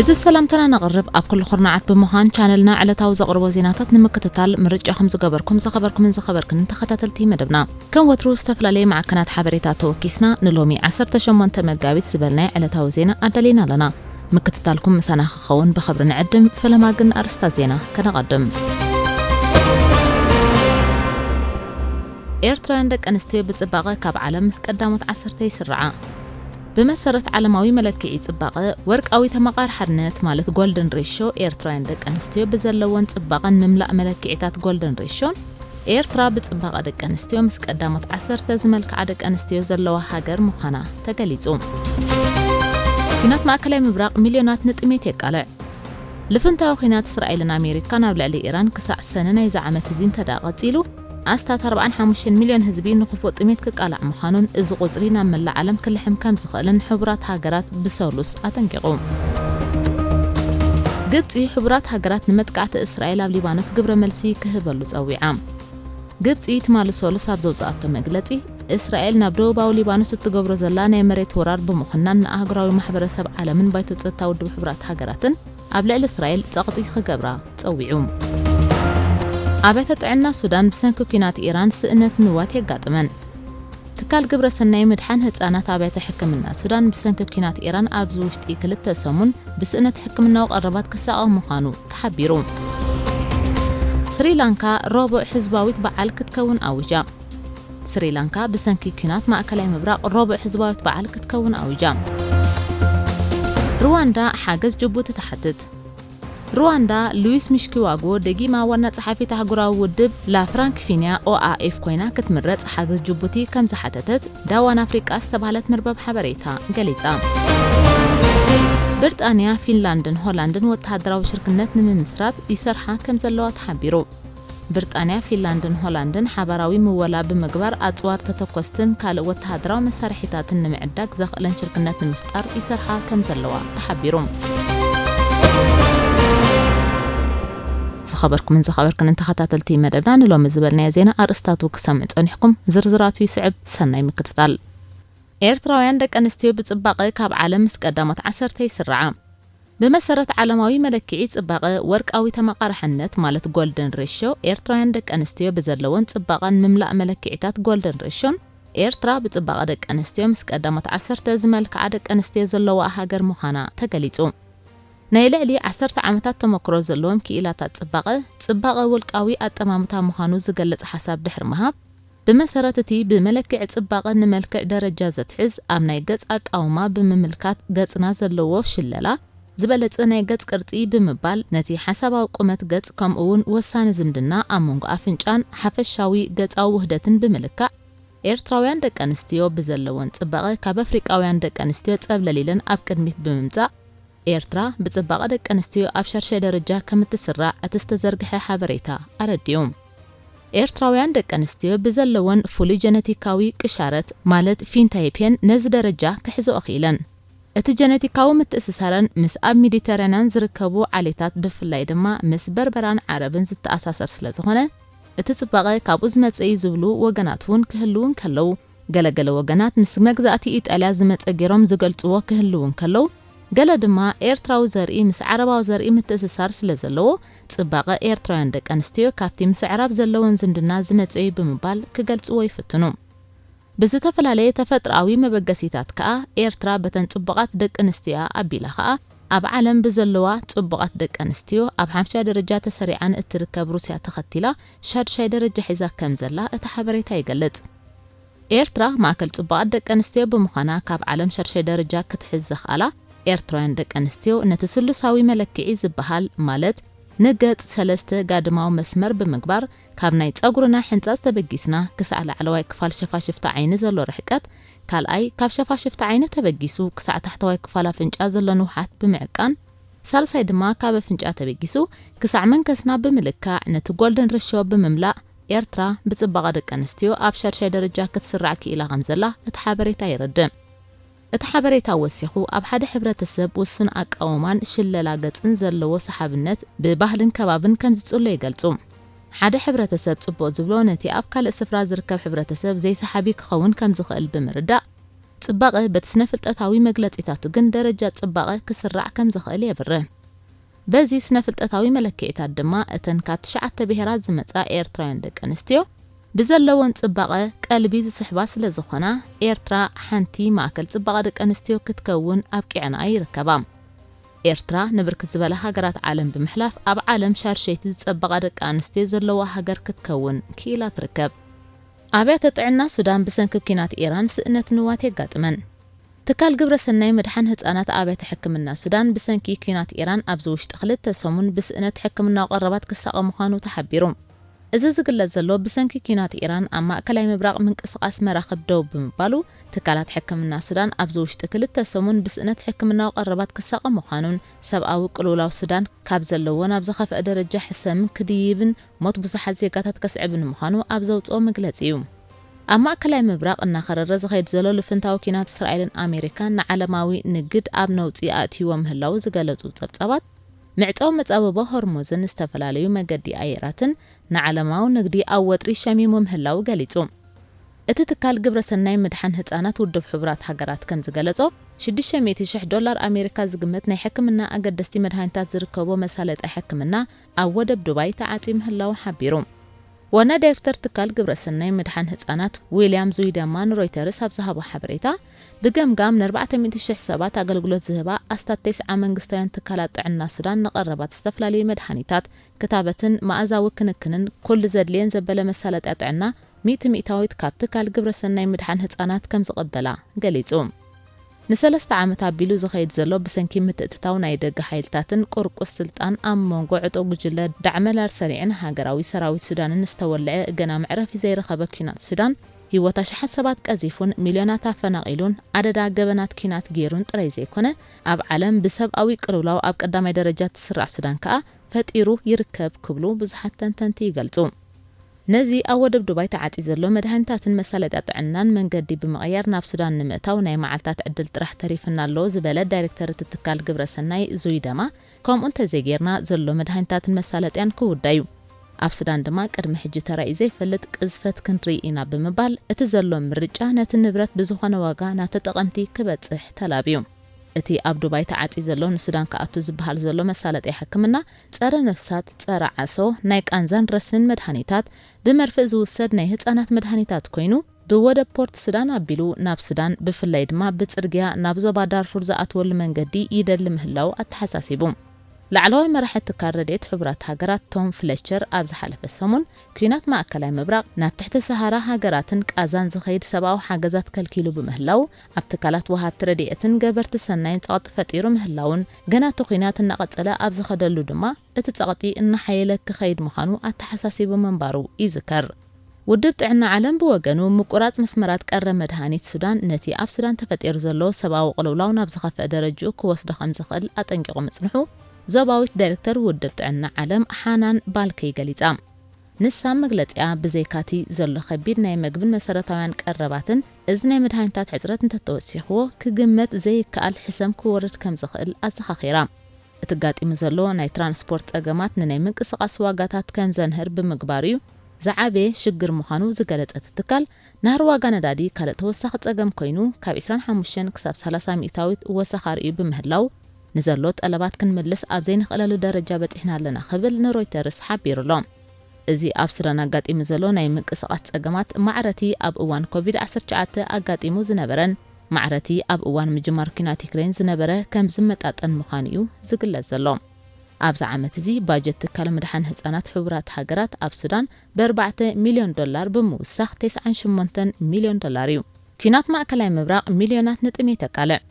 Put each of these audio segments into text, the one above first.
ዕዙዝ ሰላምታና ነቕርብ፣ ኣብ ኩሉ ኩርናዓት ብምዃን ቻነልና ዕለታዊ ዘቕርቦ ዜናታት ንምክትታል ምርጫኹም ዝገበርኩም፣ ዝኸበርኩምን ዝኸበርክንን ተኸታተልቲ መደብና። ከም ወትሩ ዝተፈላለየ ማዕከናት ሓበሬታ ተወኪስና ንሎሚ ዓሰርተ ሸሞንተ መጋቢት ዝበልናይ ዕለታዊ ዜና ኣዳሊና ኣለና። ምክትታልኩም ምሳና ክኸውን ብኽብሪ ንዕድም። ፈለማ ግን ኣርእስታት ዜና ከነቐድም። ኤርትራውያን ደቂ ኣንስትዮ ብጽባቐ ካብ ዓለም ምስ ቀዳሞት ዓሰርተ ይስርዓ። ብመሰረት ዓለማዊ መለክዒ ጽባቐ፣ ወርቃዊ ተመቓርሓነት ማለት ጎልደን ሬሾ፣ ኤርትራውያን ደቂ ኣንስትዮ ብዘለወን ጽባቐን ምምላእ መለክዒታት ጎልደን ሬሾን፣ ኤርትራ ብጽባቐ ደቂ ኣንስትዮ ምስ ቀዳሞት ዓሰርተ ዝመልክዓ ደቂ ኣንስትዮ ዘለዋ ሃገር ምዃና ተገሊጹ። ኲናት ማእከላይ ምብራቕ ሚልዮናት ንጥሜት የቃልዕ። ልፍንታዊ ኲናት እስራኤልን ኣሜሪካን ኣብ ልዕሊ ኢራን ክሳዕ ሰነ ናይዚ ዓመት እዚ እንተደኣ ቀጺሉ፣ ኣስታት ኣርባዓን ሓሙሽተን ሚልዮን ህዝቢ ንኽፉእ ጥሜት ክቃላዕ ምዃኑን፣ እዚ ቁጽሪ ናብ መላእ ዓለም ክልሕም ከም ዝኽእልን ሕቡራት ሃገራት ብሰሉስ ኣጠንቂቑ። ግብጺ፣ ሕቡራት ሃገራት ንመጥቃዕቲ እስራኤል ኣብ ሊባኖስ ግብረ መልሲ ክህበሉ ጸዊዓ። ግብጺ ትማሊ ሰሉስ ኣብ ዘውጽኣቶ መግለጺ፣ እስራኤል ናብ ደቡባዊ ሊባኖስ እትገብሮ ዘላ ናይ መሬት ወራር ብምኹናን፣ ንኣህጉራዊ ማሕበረሰብ ዓለምን ባይቶ ጸጥታ ውድብ ሕቡራት ሃገራትን ኣብ ልዕሊ እስራኤል ጸቕጢ ክገብራ ጸዊዑ። ኣብያተ ጥዕና ሱዳን ብሰንኪ ኲናት ኢራን ስእነት ንዋት የጋጥመን። ትካል ግብረ ሰናይ ምድሓን ህጻናት ኣብያተ ሕክምና ሱዳን ብሰንኪ ኲናት ኢራን ኣብዚ ውሽጢ ክልተ ሰሙን ብስእነት ሕክምናዊ ቀረባት ክሳቐ ምዃኑ ተሓቢሩ። ስሪላንካ ረቡዕ ህዝባዊት በዓል ክትከውን ኣዊጃ። ስሪላንካ ብሰንኪ ኲናት ማእከላይ ምብራቕ ረቡዕ ህዝባዊት በዓል ክትከውን ኣዊጃ። ሩዋንዳ ሓገዝ ጅቡቲ ትሓትት። ሩዋንዳ፣ ሉዊስ ሚሽኪዋጎ ደጊማ ዋና ጸሓፊት ኣህጉራዊ ውድብ ላ ፍራንክፊንያ ኦኣኤፍ ኮይና ክትምረጽ ሓገዝ ጅቡቲ ከም ዝሓተተት ዳዋን ኣፍሪቃ ዝተባህለት መርበብ ሓበሬታ ገሊጻ። ብሪጣንያ፣ ፊንላንድን ሆላንድን ወተሃደራዊ ሽርክነት ንምምስራት ይሰርሓ ከም ዘለዋ ተሓቢሩ። ብሪጣንያ፣ ፊንላንድን ሆላንድን ሓባራዊ ምወላ ብምግባር ኣጽዋር ተተኮስትን ካልእ ወተሃደራዊ መሳርሒታትን ንምዕዳግ ዘኽእለን ሽርክነት ንምፍጣር ይሰርሓ ከም ዘለዋ ተሓቢሩ። ዝኸበርኩምን ዝኸበርክንን ተኸታተልቲ መደብና፣ ንሎሚ ዝበልናዮ ዜና ኣርእስታቱ ክሰምዑ ጸኒሕኩም፣ ዝርዝራቱ ይስዕብ። ሰናይ ምክትታል። ኤርትራውያን ደቂ ኣንስትዮ ብጽባቐ ካብ ዓለም ምስ ቀዳሞት ዓሰርተ ይስርዓ። ብመሰረት ዓለማዊ መለክዒ ጽባቐ፣ ወርቃዊ ተመቓርሐነት ማለት ጎልደን ሬሾ፣ ኤርትራውያን ደቂ ኣንስትዮ ብዘለወን ጽባቐን ምምላእ መለክዒታት ጎልደን ሬሾን፣ ኤርትራ ብጽባቐ ደቂ ኣንስትዮ ምስ ቀዳሞት ዓሰርተ ዝመልክዓ ደቂ ኣንስትዮ ዘለዋ ሃገር ምዃና ተገሊጹ። ናይ ልዕሊ ዓሰርተ ዓመታት ተመክሮ ዘለዎም ክኢላታት ጽባቐ፣ ጽባቐ ውልቃዊ ኣጠማምታ ምዃኑ ዝገልጽ ሓሳብ ድሕሪ ምሃብ፣ ብመሰረት እቲ ብመለክዒ ጽባቐ ንመልክዕ ደረጃ ዘትሕዝ፣ ኣብ ናይ ገጽ ኣቃውማ ብምምልካት ገጽና ዘለዎ ሽለላ ዝበለጸ ናይ ገጽ ቅርጺ ብምባል፣ ነቲ ሓሳባዊ ቁመት ገጽ ከምኡ'ውን ወሳኒ ዝምድና ኣብ መንጎ ኣፍንጫን ሓፈሻዊ ገጻዊ ውህደትን ብምልካዕ፣ ኤርትራውያን ደቂ ኣንስትዮ ብዘለወን ጽባቐ ካብ ኣፍሪቃውያን ደቂ ኣንስትዮ ጸብለል ኢለን ኣብ ቅድሚት ብምምጻእ፣ ኤርትራ ብጽባቐ ደቂ ኣንስትዮ ኣብ ሻድሻይ ደረጃ ከም እትስራዕ እቲ ዝተዘርግሐ ሓበሬታ ኣረዲኡ። ኤርትራውያን ደቂ ኣንስትዮ ብዘለወን ፍሉይ ጀነቲካዊ ቅሻረት ማለት ፊንታይፔን ነዚ ደረጃ ክሕዝኦ ክኢለን። እቲ ጀነቲካዊ ምትእስሳረን ምስ ኣብ ሜዲተራንያን ዝርከቡ ዓሌታት ብፍላይ ድማ ምስ በርበራን ዓረብን ዝተኣሳሰር ስለ ዝኾነ፣ እቲ ጽባቐ ካብኡ ዝመጸ እዩ ዝብሉ ወገናት እውን ክህልዉ እንከለዉ፣ ገለገለ ወገናት ምስ መግዛእቲ ኢጣልያ ዝመጸ ገይሮም ዝገልጽዎ ክህልዉ እንከለዉ፣ ገለ ድማ ኤርትራዊ ዘርኢ ምስ ዓረባዊ ዘርኢ ምትእስሳር ስለ ዘለዎ፣ ጽባቐ ኤርትራውያን ደቂ ኣንስትዮ ካብቲ ምስ ኣዕራብ ዘለወን ዝምድና ዝመጸ እዩ ብምባል ክገልጽዎ ይፍትኑ። ብዝተፈላለየ ተፈጥሮኣዊ መበገሲታት ከኣ ኤርትራ በተን ጽቡቓት ደቂ ኣንስትዮ'ያ ኣቢላ ከኣ ኣብ ዓለም ብዘለዋ ጽቡቓት ደቂ ኣንስትዮ ኣብ ሓምሻይ ደረጃ ተሰሪዐን እትርከብ ሩስያ ተኸቲላ ሻድሻይ ደረጃ ሒዛ ከም ዘላ እቲ ሓበሬታ ይገልጽ። ኤርትራ ማእከል ጽቡቓት ደቂ ኣንስትዮ ብምዃና ካብ ዓለም ሻድሻይ ደረጃ ክትሕዝ ዘኽኣላ ኤርትራውያን ደቂ ኣንስትዮ ነቲ ስሉሳዊ መለክዒ ዝበሃል ማለት ንገጽ ሰለስተ ጋድማዊ መስመር ብምግባር ካብ ናይ ጸጉርና ሕንጻጽ ተበጊስና ክሳዕ ላዕለዋይ ክፋል ሸፋሽፍቲ ዓይኒ ዘሎ ርሕቀት፣ ካልኣይ ካብ ሸፋሽፍቲ ዓይኒ ተበጊሱ ክሳዕ ታሕተዋይ ክፋል ኣፍንጫ ዘሎ ንውሓት ብምዕቃን፣ ሳልሳይ ድማ ካብ ኣፍንጫ ተበጊሱ ክሳዕ መንከስና ብምልካዕ ነቲ ጎልደን ሬሾ ብምምላእ ኤርትራ ብጽባቐ ደቂ ኣንስትዮ ኣብ ሻድሻይ ደረጃ ክትስራዕ ክኢላ ከም ዘላ እቲ ሓበሬታ የረድእ። እቲ ሓበሬታ ወሲኹ፣ ኣብ ሓደ ሕብረተሰብ ውሱን ኣቃውማን ሽለላ ገጽን ዘለዎ ሰሓብነት ብባህልን ከባብን ከም ዝጽሎ ይገልጹ። ሓደ ሕብረተሰብ ጽቡቕ ዝብሎ ነቲ ኣብ ካልእ ስፍራ ዝርከብ ሕብረተሰብ ዘይሰሓቢ ክኸውን ከም ዝኽእል ብምርዳእ፣ ጽባቐ በቲ ስነ-ፍልጠታዊ መግለጺታቱ ግን ደረጃ ጽባቐ ክስራዕ ከም ዝኽእል የብርህ። በዚ ስነ-ፍልጠታዊ መለክዒታት ድማ እተን ካብ ትሽዓተ ብሄራት ዝመጻ ኤርትራውያን ደቂ ኣንስትዮ ብዘለወን ጽባቐ ቀልቢ ዝስሕባ ስለ ዝኾና፣ ኤርትራ ሓንቲ ማእከል ጽባቐ ደቂ ኣንስትዮ ክትከውን ኣብቂዐንኣ ይርከባ። ኤርትራ ንብርክት ዝበላ ሃገራት ዓለም ብምሕላፍ ኣብ ዓለም ሻርሸይቲ ዝጸበቓ ደቂ ኣንስትዮ ዘለዋ ሃገር ክትከውን ክኢላ ትርከብ። ኣብያተ ጥዕና ሱዳን ብሰንኪ ኲናት ኢራን ስእነት ንዋት የጋጥመን። ትካል ግብረ ሰናይ ምድሓን ህጻናት ኣብያተ ሕክምና ሱዳን ብሰንኪ ኲናት ኢራን ኣብዚ ውሽጢ ክልተ ሰሙን ብስእነት ሕክምናዊ ቀረባት ክሳቐ ምዃኑ ተሓቢሩ። እዚ ዝግለጽ ዘሎ ብሰንኪ ኲናት ኢራን ኣብ ማእከላይ ምብራቕ ምንቅስቓስ መራኽብ ደው ብምባሉ፣ ትካላት ሕክምና ሱዳን ኣብዚ ውሽጢ ክልተ ሰሙን ብስእነት ሕክምናዊ ቀረባት ክሳቐ ምዃኑን ሰብኣዊ ቅልውላው ሱዳን ካብ ዘለዎ ናብ ዝኸፍአ ደረጃ ሕሰምን ክድይብን ሞት ብዙሓት ዜጋታት ከስዕብን ምዃኑ ኣብ ዘውጽኦ መግለጺ እዩ። ኣብ ማእከላይ ምብራቕ እናኸረረ ዝኸይድ ዘሎ ልፍንታዊ ኲናት እስራኤልን ኣሜሪካን ንዓለማዊ ንግድ ኣብ ነውጺ ኣእትይዎ ምህላዉ ዝገለጹ ጸብጻባት፣ ምዕጻው መጻብቦ ሆርሙዝን ዝተፈላለዩ መገዲ ኣየራትን ንዓለማዊ ንግዲ ኣብ ወጥሪ ሸሚሙ ምህላዉ ገሊጹ። እቲ ትካል ግብረ ሰናይ ምድሓን ህጻናት ውድብ ሕቡራት ሃገራት ከም ዝገለጾ፣ ሽዱሽተ ሚእቲ ሽሕ ዶላር ኣሜሪካ ዝግመት ናይ ሕክምና ኣገደስቲ መድሃኒታት ዝርከቦ መሳለጢ ሕክምና ኣብ ወደብ ዱባይ ተዓጽዩ ምህላዉ ሓቢሩ። ዋና ዳይሬክተር ትካል ግብረ ሰናይ ምድሓን ህጻናት ዊልያም ዙይደማ ንሮይተርስ ኣብ ዝሃቦ ሓበሬታ፣ ብገምጋም ንኣርባዕተ ሚእቲ ሽሕ ሰባት ኣገልግሎት ዝህባ ኣስታት ተስዓ መንግስታውያን ትካላት ጥዕና ሱዳን ንቐረባት ዝተፈላለዩ መድሃኒታት፣ ክታበትን መኣዛዊ ክንክንን ኩሉ ዘድልየን ዘበለ መሳለጥያ ጥዕና ሚእቲ ሚእታዊት ካብ ትካል ግብረ ሰናይ ምድሓን ህጻናት ከም ዝቐበላ ገሊጹ። ንሰለስተ ዓመት ኣቢሉ ዝኸይድ ዘሎ ብሰንኪ ምትእትታው ናይ ደገ ሓይልታትን ቁርቁስ ስልጣን ኣብ መንጎ ዕጡቕ ጉጅለ ዳዕመ ላል ሰሪዕን ሃገራዊ ሰራዊት ሱዳንን ዝተወልዐ ገና መዕረፊ ዘይረኸበ ኲናት ሱዳን፣ ህይወት ኣሽሓት ሰባት ቀዚፉን ሚልዮናት ኣፈናቒሉን ኣደዳ ገበናት ኲናት ገይሩን ጥራይ ዘይኮነ፣ ኣብ ዓለም ብሰብኣዊ ቅልውላው ኣብ ቀዳማይ ደረጃ ትስራዕ ሱዳን ከኣ ፈጢሩ ይርከብ ክብሉ ብዙሓት ተንተንቲ ይገልጹ። ነዚ ኣብ ወደብ ዱባይ ተዓጽዩ ዘሎ መድሃኒታትን መሳለጥያ ጥዕናን መንገዲ ብምቕያር ናብ ሱዳን ንምእታው ናይ መዓልታት ዕድል ጥራሕ ተሪፍና ኣሎ ዝበለ ዳይሬክተር እቲ ትካል ግብረ ሰናይ ዙይደማ፣ ከምኡ እንተዘይጌርና ዘሎ መድሃኒታትን መሳለጥያን ክውዳ እዩ። ኣብ ሱዳን ድማ ቅድሚ ሕጂ ተራእዩ ዘይፈልጥ ቅዝፈት ክንርኢ ኢና ብምባል፣ እቲ ዘሎ ምርጫ ነቲ ንብረት ብዝኾነ ዋጋ ናብ ተጠቐምቲ ክበጽሕ ተላብዩ። እቲ ኣብ ዱባይ ተዓጽዩ ዘሎ ንሱዳን ክኣቱ ዝበሃል ዘሎ መሳለጥያ ሕክምና ጸረ ነፍሳት፣ ጸረ ዓሶ፣ ናይ ቃንዛን ረስንን መድሃኒታት ብመርፍእ ዝውሰድ ናይ ህጻናት መድሃኒታት ኮይኑ፣ ብወደብ ፖርት ሱዳን ኣቢሉ ናብ ሱዳን፣ ብፍላይ ድማ ብጽርግያ ናብ ዞባ ዳርፉር ዝኣትወሉ መንገዲ ይደሊ ምህላው ኣተሓሳሲቡ። ላዕለዋይ መራሒ ትካል ረድኤት ሕቡራት ሃገራት ቶም ፍለቸር ኣብ ዝሓለፈ ሰሙን፣ ኲናት ማእከላይ ምብራቕ ናብ ትሕቲ ሰሃራ ሃገራትን ቃዛን ዝኸይድ ሰብኣዊ ሓገዛት ከልኪሉ ብምህላው፣ ኣብ ትካላት ወሃብቲ ረድኤትን ገበርቲ ሰናይን ጸቕጢ ፈጢሩ ምህላውን፣ ገና እቲ ኲናት እናቐጸለ ኣብ ዝኸደሉ ድማ፣ እቲ ጸቕጢ እናሓየለ ክኸይድ ምዃኑ ኣተሓሳሲቡ ምንባሩ ይዝከር። ውድብ ጥዕና ዓለም ብወገኑ፣ ምቁራጽ መስመራት ቀረብ መድሃኒት ሱዳን ነቲ ኣብ ሱዳን ተፈጢሩ ዘሎ ሰብኣዊ ቅልውላው ናብ ዝኸፍአ ደረጅኡ ክወስዶ ከም ዝኽእል ኣጠንቂቑ ምጽንሑ፣ ዞባዊት ዳይሬክተር ውድብ ጥዕና ዓለም ሓናን ባልከይ ገሊጻ። ንሳ መግለጺኣ፣ ብዘይካቲ ዘሎ ከቢድ ናይ መግብን መሰረታውያን ቀረባትን፣ እዚ ናይ መድሃኒታት ሕጽረት እንተተወሲኽዎ፣ ክግመት ዘይከኣል ሕሰም ክወርድ ከም ዝኽእል ኣዘኻኺራ። እቲ ኣጋጢሙ ዘሎ ናይ ትራንስፖርት ጸገማት ንናይ ምንቅስቓስ ዋጋታት ከም ዘንህር ብምግባሩ እዩ ዝዓበየ ሽግር ምዃኑ ዝገለጸ እቲ ትካል፣ ናህሪ ዋጋ ነዳዲ ካልእ ተወሳኺ ጸገም ኮይኑ፣ ካብ ዕስራን ሓሙሽተን ክሳብ ሰላሳ ሚእታዊት ወሰኽ ኣርእዩ ብምህላው፣ ንዘሎ ጠለባት ክንምልስ ኣብ ዘይንኽእለሉ ደረጃ በጺሕና ኣለና ክብል ንሮይተርስ ሓቢሩ ኣሎ። እዚ ኣብ ሱዳን ኣጋጢሙ ዘሎ ናይ ምንቅስቓስ ጸገማት፣ ማዕረቲ ኣብ እዋን ኮቪድ ዓሰርተ ትሽዓተ ኣጋጢሙ ዝነበረን ማዕረቲ ኣብ እዋን ምጅማር ኲናት ዩክሬን ዝነበረ ከም ዝመጣጠን ምዃኑ እዩ ዝግለጽ ዘሎ። ኣብዚ ዓመት እዚ፣ ባጀት ትካል ምድሓን ህጻናት ሕቡራት ሃገራት ኣብ ሱዳን ብኣርባዕተ ሚልዮን ዶላር ብምውሳኽ፣ ተስዓን ሸሞንተን ሚልዮን ዶላር እዩ። ኲናት ማእከላይ ምብራቕ ሚልዮናት ንጥሜት የቃልዕ።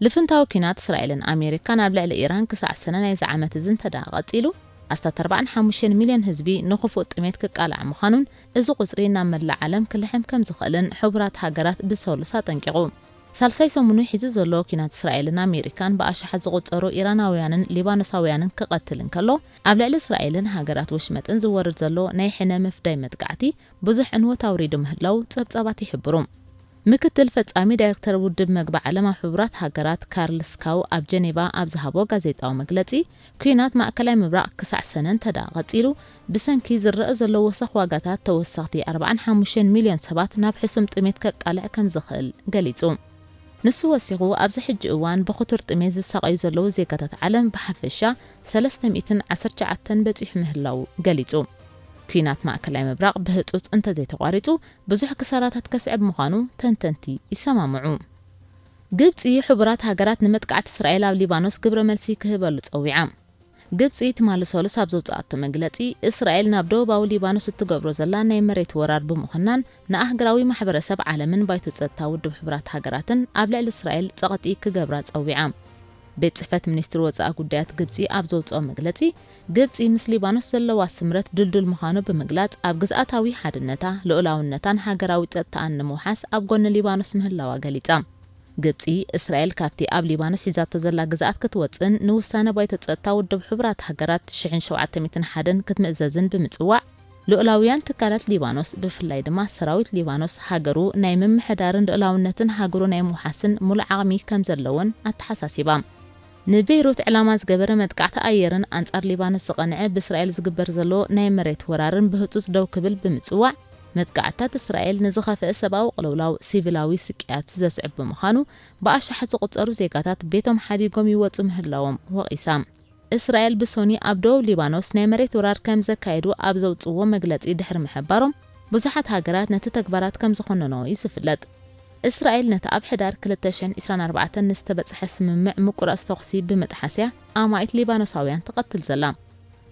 ልፍንታዊ ኲናት እስራኤልን ኣሜሪካን ኣብ ልዕሊ ኢራን ክሳዕ ሰነ ናይዚ ዓመት እዚ እንተ ደኣ ቀጺሉ፣ ኣስታት ኣርባዓን ሓሙሽተን ሚልዮን ህዝቢ ንኽፉእ ጥሜት ክቃላዕ ምዃኑን፣ እዚ ቁጽሪ ናብ መላእ ዓለም ክልሕም ከም ዝኽእልን ሕቡራት ሃገራት ብሰሉስ ኣጠንቂቑ። ሳልሳይ ሰሙኑ ሒዙ ዘሎ ኲናት እስራኤልን ኣሜሪካን ብኣሽሓት ዝቑጸሩ ኢራናውያንን ሊባኖሳውያንን ክቐትል እንከሎ፣ ኣብ ልዕሊ እስራኤልን ሃገራት ወሽመጥን ዝወርድ ዘሎ ናይ ሕነ ምፍዳይ መጥቃዕቲ ብዙሕ ዕንወት ኣውሪዱ ምህላው ጸብጻባት ይሕብሩ። ምክትል ፈጻሚ ዳይሬክተር ውድብ መግቢ ዓለም ኣብ ሕቡራት ሃገራት ካርል ስካው ኣብ ጀኔቫ ኣብ ዝሃቦ ጋዜጣዊ መግለጺ፣ ኲናት ማእከላይ ምብራቕ ክሳዕ ሰነ እንተ ደኣ ቀጺሉ፣ ብሰንኪ ዝረኣ ዘሎ ወሰኽ ዋጋታት ተወሰኽቲ ኣርባዓን ሓሙሽተን ሚልዮን ሰባት ናብ ሕሱም ጥሜት ከቃልዕ ከም ዝኽእል ገሊጹ። ንሱ ወሲኹ፣ ኣብዚ ሕጂ እዋን ብኽቱር ጥሜት ዝሳቐዩ ዘለዉ ዜጋታት ዓለም ብሓፈሻ ሰለስተ ሚእትን ዓሰርተ ትሽዓተን በጺሑ ምህላዉ ገሊጹ። ኲናት ማእከላይ ምብራቕ ብህጹጽ እንተዘይተቋሪጹ፣ ብዙሕ ክሳራታት ከስዕብ ምዃኑ ተንተንቲ ይሰማምዑ። ግብጺ፣ ሕቡራት ሃገራት ንመጥቃዕቲ እስራኤል ኣብ ሊባኖስ ግብረ መልሲ ክህበሉ ጸዊዓ። ግብጺ ትማሊ ሰሉስ ኣብ ዘውጽኣቶ መግለጺ፣ እስራኤል ናብ ደቡባዊ ሊባኖስ እትገብሮ ዘላ ናይ መሬት ወራር ብምኹናን፣ ንኣህጉራዊ ማሕበረሰብ ዓለምን ባይቶ ጸጥታ ውድብ ሕቡራት ሃገራትን ኣብ ልዕሊ እስራኤል ጸቕጢ ክገብራ ጸዊዓ። ቤት ጽሕፈት ሚኒስትሪ ወጻኢ ጉዳያት ግብጺ ኣብ ዘውጽኦ መግለጺ፣ ግብጺ ምስ ሊባኖስ ዘለዋ ስምረት ድልዱል ምዃኑ ብምግላጽ፣ ኣብ ግዝኣታዊ ሓድነታ፣ ልኡላውነታን ሃገራዊ ጸጥታኣን ንምውሓስ ኣብ ጎኒ ሊባኖስ ምህላዋ ገሊጻ። ግብጺ፣ እስራኤል ካብቲ ኣብ ሊባኖስ ሒዛቶ ዘላ ግዝኣት ክትወጽእን ንውሳነ ባይቶ ጸጥታ ውድብ ሕቡራት ሃገራት ሽሕን ሸውዓተ ሚእትን ሓደን ክትምእዘዝን ብምጽዋዕ፣ ልኡላውያን ትካላት ሊባኖስ፣ ብፍላይ ድማ ሰራዊት ሊባኖስ፣ ሃገሩ ናይ ምምሕዳርን ልኡላውነትን ሃገሩ ናይ ምውሓስን ሙሉእ ዓቕሚ ከም ዘለዎን ኣተሓሳሲባ። ንቤይሩት ዕላማ ዝገበረ መጥቃዕቲ ኣየርን ኣንጻር ሊባኖስ ዝቐንዐ ብእስራኤል ዝግበር ዘሎ ናይ መሬት ወራርን ብህጹጽ ደው ክብል ብምጽዋዕ፣ መጥቃዕትታት እስራኤል ንዝኸፍአ ሰብኣዊ ቅልውላው፣ ሲቪላዊ ስቅያት ዘስዕብ ብምዃኑ፣ ብኣሽሓት ዝቑጸሩ ዜጋታት ቤቶም ሓዲጎም ይወጹ ምህላዎም ወቒሳ። እስራኤል ብሶኒ ኣብ ደቡብ ሊባኖስ ናይ መሬት ወራር ከም ዘካየዱ ኣብ ዘውጽዎ መግለጺ ድሕሪ ምሕባሮም፣ ብዙሓት ሃገራት ነቲ ተግባራት ከም ዝኾነኖ እዩ ዝፍለጥ። እስራኤል ነቲ ኣብ ሕዳር ክልተ ሽሕን ዕስራን ኣርባዕተን ንዝተበጽሐ ስምምዕ ምቁራጽ ተኹሲ ብምጥሓስ እያ ኣማኢት ሊባኖሳውያን ትቐትል ዘላ።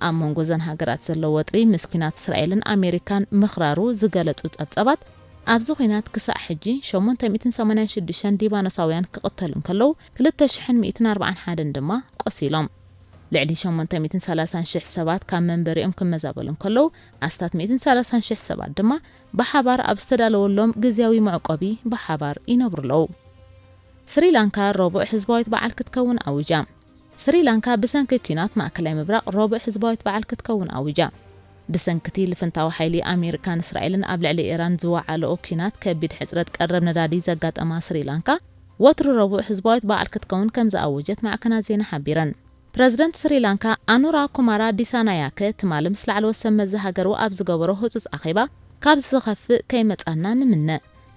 ኣብ መንጎ እዘን ሃገራት ዘሎ ወጥሪ ምስ ኲናት እስራኤልን ኣሜሪካን ምኽራሩ ዝገለጹ ጸብጻባት፣ ኣብዚ ኲናት ክሳዕ ሕጂ ሸሞንተ ሚእትን ሰማንያን ሽዱሽተን ሊባኖሳውያን ክቕተሉ እንከለዉ፣ ክልተ ሽሕን ሚእትን ኣርባዓን ሓደን ድማ ቆሲሎም። ልዕሊ ሸሞንተ ሚእትን ሰላሳን ሽሕ ሰባት ካብ መንበሪኦም ክመዛበሉ እንከለዉ፣ ኣስታት ሚእትን ሰላሳን ሽሕ ሰባት ድማ ብሓባር ኣብ ዝተዳለወሎም ግዝያዊ መዕቆቢ ብሓባር ይነብሩ ኣለዉ። ስሪላንካ ረቡዕ ህዝባዊት በዓል ክትከውን ኣዊጃ። ስሪላንካ ብሰንኪ ኲናት ማእከላይ ምብራቕ ረቡዕ ህዝባዊት በዓል ክትከውን ኣዊጃ። ብሰንኪ እቲ ልፍንታዊ ሓይሊ ኣሜሪካን እስራኤልን ኣብ ልዕሊ ኢራን ዝወዓለኦ ኲናት ከቢድ ሕጽረት ቀረብ ነዳዲ ዘጋጠማ ስሪላንካ፣ ወትሩ ረቡዕ ህዝባዊት በዓል ክትከውን ከም ዝኣወጀት ማዕከናት ዜና ሓቢረን። ፕረዚደንት ስሪላንካ ኣኑራ ኩማራ ዲሳናያከ ትማሊ ምስ ላዕለዎት ሰብ መዚ ሃገሩ ኣብ ዝገበሮ ህጹጽ ኣኼባ፣ "ካብዚ ዝኸፍእ ከይመጻና ንምነ፣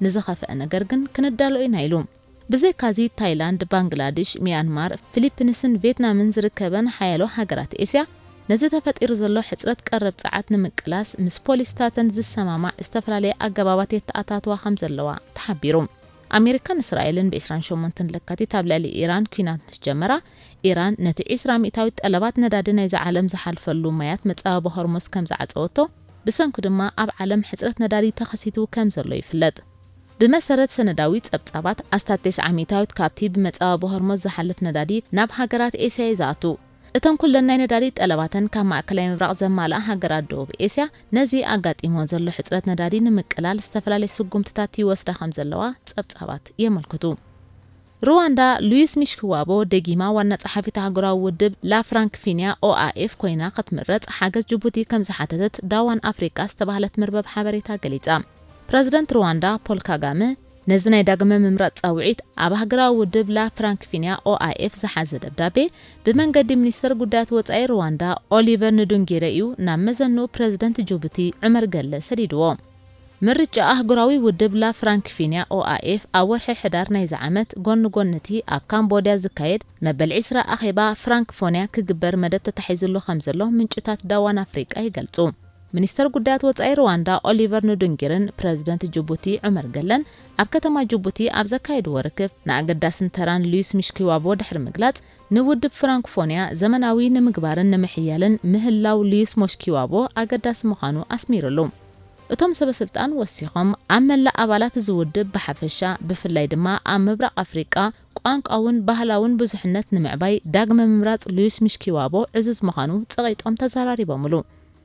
ንዝኸፍአ ነገር ግን ክንዳሎ ኢና" ኢሉ። ብዘይካዚ ታይላንድ፣ ባንግላድሽ፣ ሚያንማር፣ ፊሊፒንስን ቪየትናምን ዝርከበን ሓያሎ ሃገራት ኤስያ፣ ነዚ ተፈጢሩ ዘሎ ሕጽረት ቀረብ ጸዓት ንምቅላስ ምስ ፖሊስታተን ዝሰማማዕ ዝተፈላለየ ኣገባባት የተኣታትዋ ከም ዘለዋ ተሓቢሩ። ኣሜሪካን እስራኤልን ብ ዕስራን ሸሞንተን ለካቲት ኣብ ልዕሊ ኢራን ኲናት ምስ ጀመራ፣ ኢራን ነቲ ዕስራ ሚእታዊት ጠለባት ነዳዲ ናይዛ ዓለም ዝሓልፈሉ ማያት መጻብቦ ሆርሙዝ ከም ዝዓጸወቶ፣ ብሰንኩ ድማ ኣብ ዓለም ሕጽረት ነዳዲ ተኸሲቱ ከም ዘሎ ይፍለጥ። ብመሰረት ሰነዳዊ ጸብጻባት፣ ኣስታት ተስዓ ሚእታዊት ካብቲ ብመጻብቦ ሆርሙዝ ዝሓልፍ ነዳዲ ናብ ሃገራት ኤስያ እዩ ዝኣቱ። እተን ኩለን ናይ ነዳዲ ጠለባተን ካብ ማእከላይ ምብራቕ ዘማልኣ ሃገራት ደቡብ ኤስያ፣ ነዚ ኣጋጢምወን ዘሎ ሕጽረት ነዳዲ ንምቅላል ዝተፈላለየ ስጉምትታት ይወስዳ ከም ዘለዋ ጸብጻባት የመልክቱ። ሩዋንዳ፣ ሉዊስ ሚሽኪዋቦ ደጊማ ዋና ጸሓፊት ኣህጉራዊ ውድብ ላ ፍራንክፊንያ ኦኣኤፍ ኮይና ክትምረጽ ሓገዝ ጅቡቲ ከም ዝሓተተት ዳዋን ኣፍሪቃ ዝተባህለት መርበብ ሓበሬታ ገሊጻ። ፕረዚደንት ሩዋንዳ ፖል ካጋመ ነዚ ናይ ዳግመ ምምራጽ ጻውዒት ኣብ ኣህጉራዊ ውድብ ላ ፍራንክፊንያ ኦኣኤፍ ዝሓዘ ደብዳቤ ብመንገዲ ሚኒስተር ጉዳያት ወጻኢ ሩዋንዳ ኦሊቨር ንዱንጊረ እዩ ናብ መዘንኡ ፕረዚደንት ጅቡቲ ዑመር ገለ ሰዲድዎ። ምርጫ ኣህጉራዊ ውድብ ላ ፍራንክፊንያ ኦኣኤፍ ኣብ ወርሒ ሕዳር ናይዚ ዓመት ጎኒ ጎኒ እቲ ኣብ ካምቦድያ ዝካየድ መበል ዕስራ ኣኼባ ፍራንክፎንያ ክግበር መደብ ተታሒዙሉ ከም ዘሎ ምንጭታት ዳዋን ኣፍሪቃ ይገልጹ። ሚኒስተር ጉዳያት ወጻኢ ሩዋንዳ ኦሊቨር ኑዱንጊርን ፕረዚደንት ጅቡቲ ዑመር ገለን ኣብ ከተማ ጅቡቲ ኣብ ዘካየድዎ ርክብ፣ ንኣገዳስን ተራን ሉዊስ ሚሽኪዋቦ ድሕሪ ምግላጽ፣ ንውድብ ፍራንክፎንያ ዘመናዊ ንምግባርን ንምሕያልን ምህላው ሉዊስ ሞሽኪዋቦ ኣገዳሲ ምዃኑ ኣስሚሩሉ። እቶም ሰበ ስልጣን ወሲኾም፣ ኣብ መላእ ኣባላት እዚ ውድብ ብሓፈሻ፣ ብፍላይ ድማ ኣብ ምብራቕ ኣፍሪቃ፣ ቋንቋውን ባህላውን ብዙሕነት ንምዕባይ ዳግመ ምምራጽ ሉዊስ ሚሽኪዋቦ ዕዙዝ ምዃኑ ጸቒጦም ተዘራሪቦምሉ።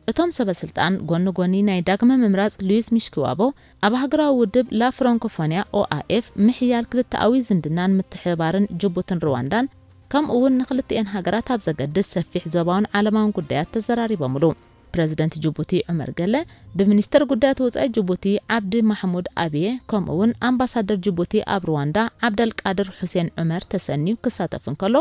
እቶም ሰበ ስልጣን፣ ጎኒ ጎኒ ናይ ዳግመ ምምራጽ ሉዊስ ሚሽኪዋቦ፣ ኣብ ሃገራዊ ውድብ ላ ፍራንኮፎንያ ኦኣኤፍ ምሕያል ክልተኣዊ ዝምድናን ምትሕብባርን ጅቡትን ሩዋንዳን፣ ከምኡ እውን ንክልቲኤን ሃገራት ኣብ ዘገድስ ሰፊሕ ዞባውን ዓለማውን ጉዳያት ተዘራሪቦምሉ። ፕረዚደንት ጅቡቲ ዑመር ገለ፣ ብሚኒስተር ጉዳያት ወጻኢ ጅቡቲ ዓብዲ ማሕሙድ ኣብየ፣ ከምኡ እውን ኣምባሳደር ጅቡቲ ኣብ ሩዋንዳ ዓብደልቃድር ሑሴን ዑመር ተሰንዩ ክሳተፍ እንከሎ፣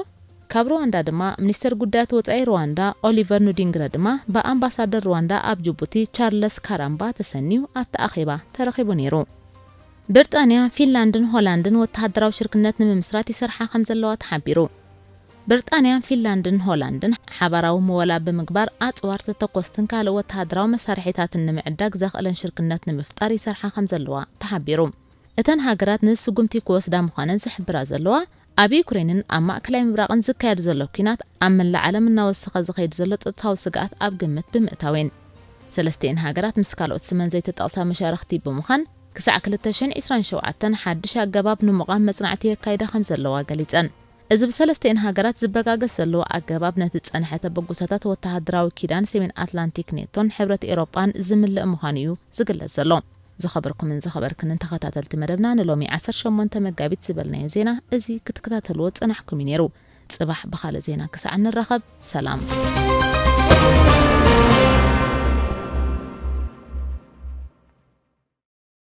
ካብ ሩዋንዳ ድማ ሚኒስተር ጉዳያት ወጻኢ ሩዋንዳ ኦሊቨር ኑዲንግረ ድማ ብኣምባሳደር ሩዋንዳ ኣብ ጅቡቲ ቻርለስ ካራምባ ተሰንዩ ኣብቲ ኣኼባ ተረኺቡ ነይሩ። ብሪጣንያ፣ ፊንላንድን ሆላንድን ወተሃደራዊ ሽርክነት ንምምስራት ይሰርሓ ከም ዘለዋ ተሓቢሩ። ብሪጣንያን ፊንላንድን ሆላንድን ሓባራዊ ምወላ ብምግባር ኣጽዋር ተተኮስትን ካልእ ወተሃደራዊ መሳርሒታትን ንምዕዳግ ዘኽእለን ሽርክነት ንምፍጣር ይሰርሓ ከም ዘለዋ ተሓቢሩ። እተን ሃገራት ንስጉምቲ ክወስዳ ምዃነን ዝሕብራ ዘለዋ፣ ኣብ ዩክሬንን ኣብ ማእከላይ ምብራቕን ዝካየድ ዘሎ ኲናት ኣብ መላእ ዓለም እናወሰኸ ዝኸይድ ዘሎ ጸጥታዊ ስግኣት ኣብ ግምት ብምእታው እየን። ሰለስቲኤን ሃገራት ምስ ካልኦት ስመን ዘይተጠቕሳ መሻርኽቲ ብምዃን ክሳዕ ክልተ ሽሕን ዕስራን ሸውዓተን ሓድሽ ኣገባብ ንምቋም መጽናዕቲ የካይዳ ከም ዘለዋ ገሊጸን። እዚ ብሰለስቲኤን ሃገራት ዝበጋገስ ዘለዎ ኣገባብ ነቲ ዝጸንሐ ተበግሶታት ወተሃደራዊ ኪዳን ሰሜን ኣትላንቲክ ኔቶን ሕብረት ኤውሮጳን ዝምልእ ምዃኑ እዩ ዝግለጽ ዘሎ። ዝኸበርኩምን ዝኸበርክንን ተኸታተልቲ መደብና፣ ንሎሚ ዓሰርተ ሸሞንተ መጋቢት ዝበልናዮ ዜና እዚ ክትከታተልዎ ዝጸናሕኩም እዩ ነይሩ። ጽባሕ ብኻልእ ዜና ክሳዕ ንራኸብ፣ ሰላም።